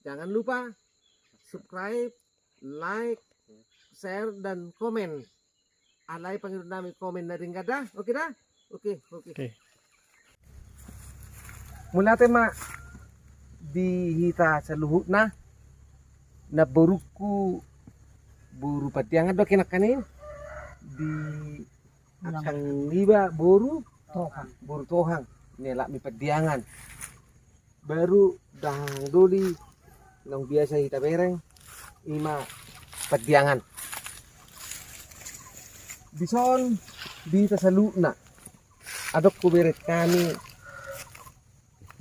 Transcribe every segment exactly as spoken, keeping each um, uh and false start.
Jangan lupa subscribe, like, share, dan komen. Alai pangido nami komen na denggan da. Oke da? Oke, oke. Oke. Mauliate ma di hita saluhutna. Namborungku boru Pandiangan do, nangkaning di angkang niba boru Tohang. Boru Tohang, ni halak ni Pandiangan. Baru dahahang doli naung biasa hita bereng, ima Pandiangan. Dison di hita saluhutna. Adong hubereng hami,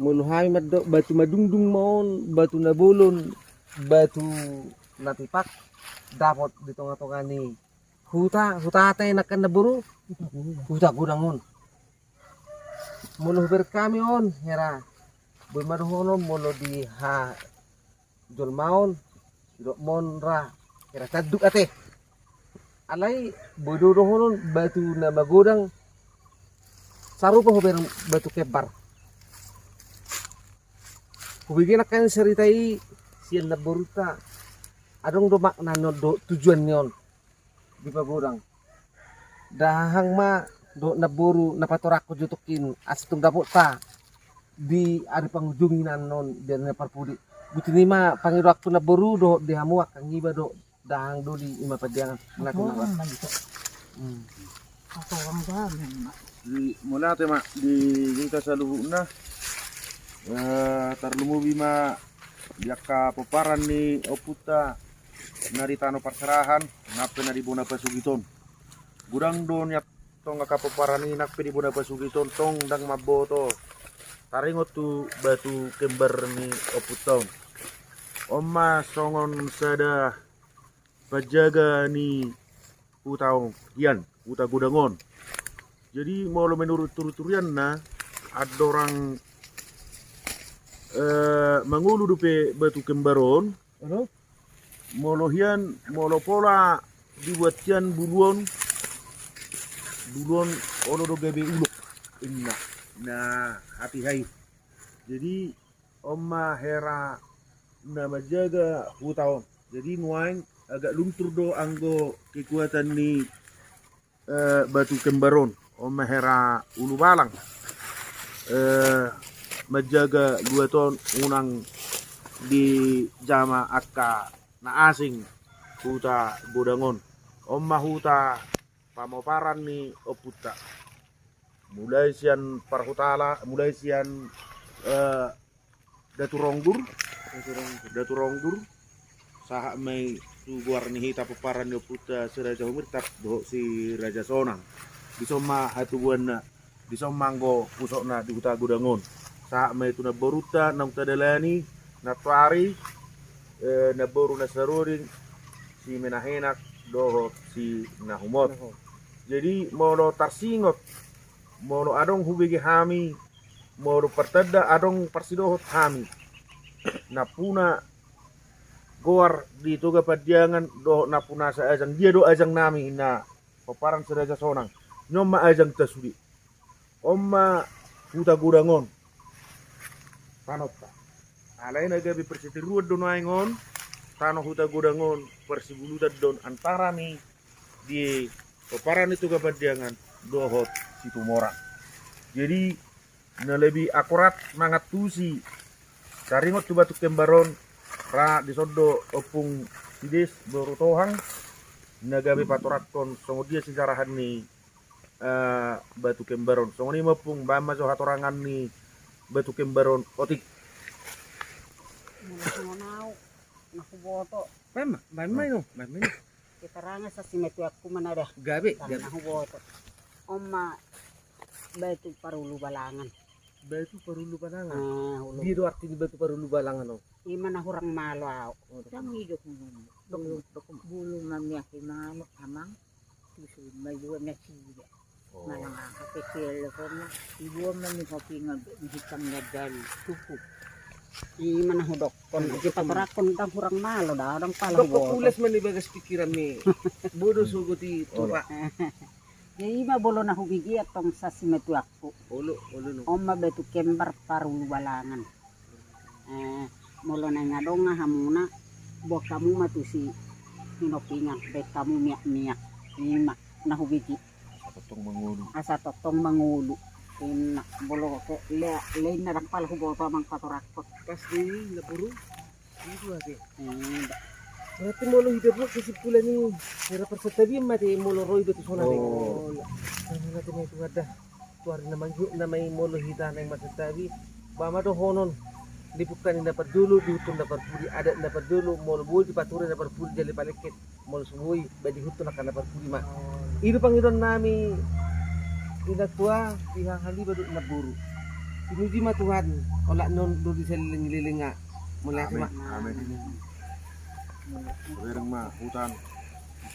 molo hami mandok batu madungdung ma on, batu na bolon, batu na tipak, dapot di tongatonga ni huta, huta ate nangkin namboru, huta godang on. Molo hubereng hami on, hera, boi ma dohonon molo di hajolmaon, didok ma on ra hera tanduk ate. Alai boi do dohonon batu na magodang, sarupa hubereng batu kembar. Hubege nangkin cerita i sian namborunta, adong do makna ni on dohot tujuan ni on dipagodang. Dahahang ma dohot namboru na patorangkon jo tongkin asa tung dapotta di ari pangujungi na annon di ari na parpudi. Boti ni ma pangidoanku namboru dohot di hamu angkang niba dohot dahahang doli, ima Pandiangan. Mauliate ma. Atorang ma. Hmm. Atorang ma. Di, mauliate ma di hita saluhutna. Eh, tarlumobi ma di angka pomparan ni ompunta na di tano parserahan, nang pe na di bona pasogit on. Godang do nian tong angka pomparan i nang pe di bona pasogit on, tong ndang mamboto taringot tu batu kembar ni ompunta on. On ma songon sada panjaga ni huta on, hian, huta godang on. Jadi molo menurut turuturianna, andorang, eh, mangolu dope batu kembar on, molo hian, molo pola dibuat hian bulu on, bulu on olo do gabe ulok, inna na hatiha i. Jadi on ma hera na manjaga huta on. Jadi nuaeng agak luntur do anggo kekuatan ni, eh, batu kembar on. On ma hera ulubalang, eh, manjaga luat on unang dijama angka na asing huta godang on. On ma huta pamoparan ni ompunta. Mulai sian parhutala, mulai sian, eh, Datu Ronggur, Datu Ronggur, sahat ma i tu goar ni hita pomparan ni ompunta si Raja Humirtap dohot si Raja Sonang. Dison ma hatubuanna, dison ma anggo pusokna di huta godang on. Sahat ma i tu namborunta naung tadalani nantoari, eh, namboru na saroding, si Menahenak dohot si Nahumot. Jadi molo tarsingot, molo adong hubege hami, molo partanda adong parsidohot hami nampuna goar di Toga Pandiangan dohot nampuna asa ajang, dia do ajang nami na pomparan si Raja Sonang. Ni on ma ajangta sude. On ma huta godang on tanonta. Alai na gabe parsitiruon do nuaeng on, tano huta godang on parsibulutan do on antara ni di pomparan ni Toga Pandiangan dohot Situmorang. Jadi na lebih akurat mangantusi taringot tu batu kembar on, ra dison do ompung si Des boru Tohang na gabe patorangkon songon dia sijarahan ni, eh, batu kembar on. Songon i ma ompung, baen ma jo hatorangan ni batu kembar on, otik. Molo songon au na huboto. Baen ma, baen ma i, no, baen ma i, no. Keterangan saksi matuakku ma na da. Gabe, gabe. Na huboto. On ma Batu Parulu Balangan. Batu Parulu Balangan. Ah, ulu. Dia do arti ni Batu Parulu Balangan, oh. Ima na hurang malo au. Sang ido. Bulu, bulu mamiak i manuk amang. Tusu ma ibuan na sida. Oh. Manang aha pe kele kona. Ibuan ma ni kopi ngadok ni hitang na dalu. Tuku. Ima na hudok. Kon di patorakon dang hurang malo da dang pala. Dok huboto. Pulas ma ni bagas pikiran ni. Bodo sogot i tua. Jadi ima bolo na hubege tong sasi matuakku. Olo, olo no. Oma Batu Kembar Parulu Balangan. Eh, molo naeng adong hamuna, boan hamu ma tusi Hinopingan, baen hamu miak-miak. Ima na hubege. Asa tongtong mangolu. Asa tongtong mangolu. Ima bolo ke le, le na dang pala huboto amang patorakon. Pas di na boru. Itu ate. Berarti molo hita buat kesimpulan ini, era persetebian mate molo roi betul sona. Oh. Nah, nanti itu ada. Tuari na manggu na mai molo hita naeng marsitabi. Ba ma dohonon. Di bukan na parjolo, di hutun na parpudi, adat na parjolo, molo boi di pature na parpudi jali paleket, molo so boi ba di hutun angka na parpudi ma. Ido pangidoan nami. Ina tua di hahaliba do na boru. Sinuji ma Tuhan. Olat non do di saliling-lilinga. Mauliate ma. Amin. Bereng ma hutan.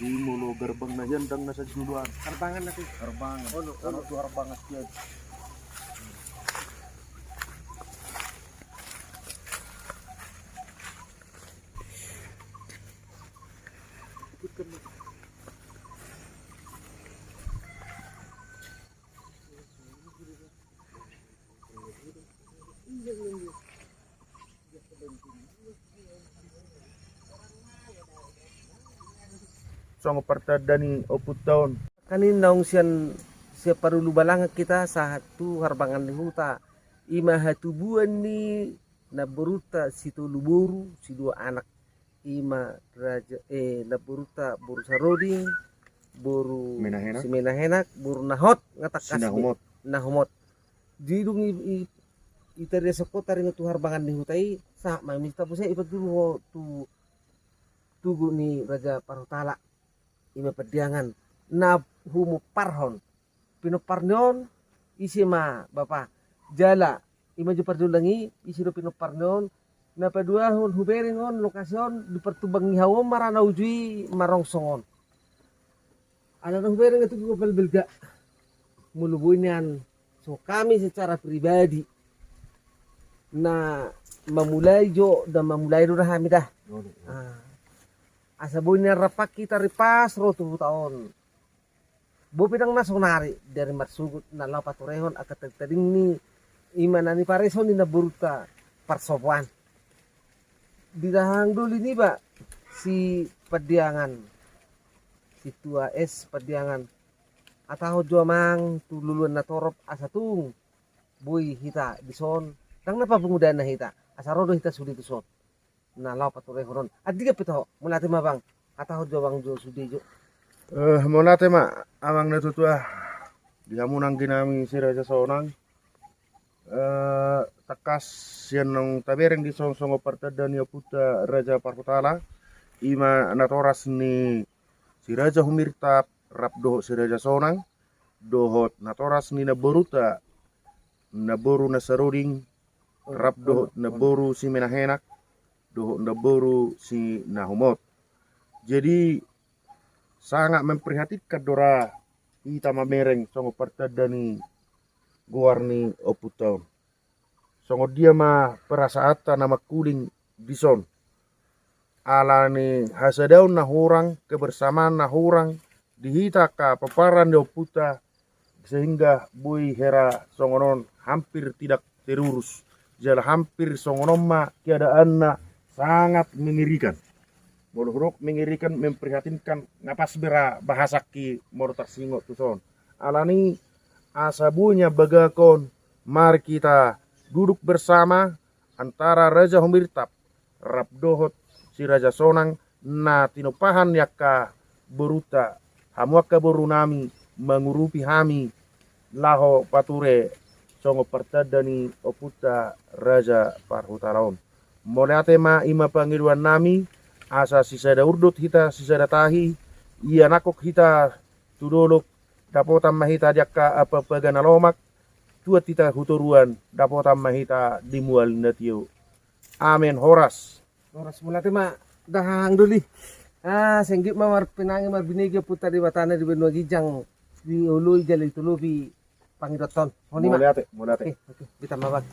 Di molo gerbang na hian dang na sajuluan. Harbangan na tu. Harbangan. Olo, olo. Tu harbangan hian. Songon partanda ni ompunta on. Kan i naung sian, sian Parulu Balangan hita sahat tu harbangan ni huta. Ima hatubuan ni namborunta sitolu boru sidua anak. Ima raja, eh, namborunta boru Saroding, boru Menahenak. Si Menahenak, boru Nahot, nga tangkas si Nahumot. Nahumot. Jadi dung i, i, i tariashon ho taringot tu harbangan ni huta i, sahat ma i muse, ipat dulu ho tu tugu ni Raja Parhutala. Ima Pandiangan na humomparhon. Pinompar ni on ise ma bapa? Jala ima jo parjolo nang i, ise do pinompar ni on? Na paduahon, hubereng on lokasi on di partumbangi hau on ma ra na uju i marongsong on. Ala na hubereng tu gopal belga. Molo boi nian so kami secara pribadi na mamulai jo, na mamulai do da hami da. Asa boi nian rap hita ripas ro tu huta on. Boi pe dang na sonari dari marsogot na laho paturehon angka tading-tading ni ima na nipareso ni namborunta parsopoan. Di dahahang doli niba si Pandiangan, si tua es Pandiangan. Hatahon jo amang tu luluan na torop asa tung boi hita dison, dang na papungudan na hita, asa ro do hita sude dison. Na laho paturehon on. Andigan pe taho, mauliate ma abang. Hatahon jo abang jo sude jo. Eh, mauliate ma abang na tutua. Di hamu nanggi nami si Raja Sonang. Eh, tangkas sian naung tabereng dison songon partanda ni ompunta Raja Parhutala. Ima natoras ni si Raja Humirtap rap dohot si Raja Sonang. Dohot natoras ni namborunta, namboru na Saroding, rap dohot namboru si Menahenak, dohot namboru si Nahumot. Jadi, sangat memprihatinkan do ra hita mamereng songon partanda ni goar ni ompunta on. Songon dia ma perasaanta na mangkuling dison. Ala ni hasadaon na hurang, kebersamaan na hurang di hita angka pomparan ni ompunta, sehingga boi hera songon on hampir tidak terurus. Jala hampir songon on ma keadaanna, sangat mengerikan. Molo hudok mengerikan, memprihatinkan, nga pas be ra bahasangki molo tarsingot tuson. Ala ni asa boi nian bagakon, mari kita duduk bersama antara Raja Humirtap rap dohot si Raja Sonang na tinumpahan ni angka borunta, hamu angka boru nami mangurupi hami laho pature songon partanda ni ompunta Raja Parhutala on. Mauliate ma, ima pangidoan nami, asa sisada urdot hita sisada tahi, ianakhon hita tu dolok, dapotan ma hita di angka ampapaga na lomak, tuat hita tu toruan, dapotan ma hita di mual na tio. Amen. Horas. Horas. Mauliate ma da hahang doli. Ah, songon i ma marpinangi marbinege Ompunta Debata na di banua ginjang, dioloi jala ditolopi pangidothon. Songon i ma. Mauliate, mauliate. Oke, oke. Beta ma bang.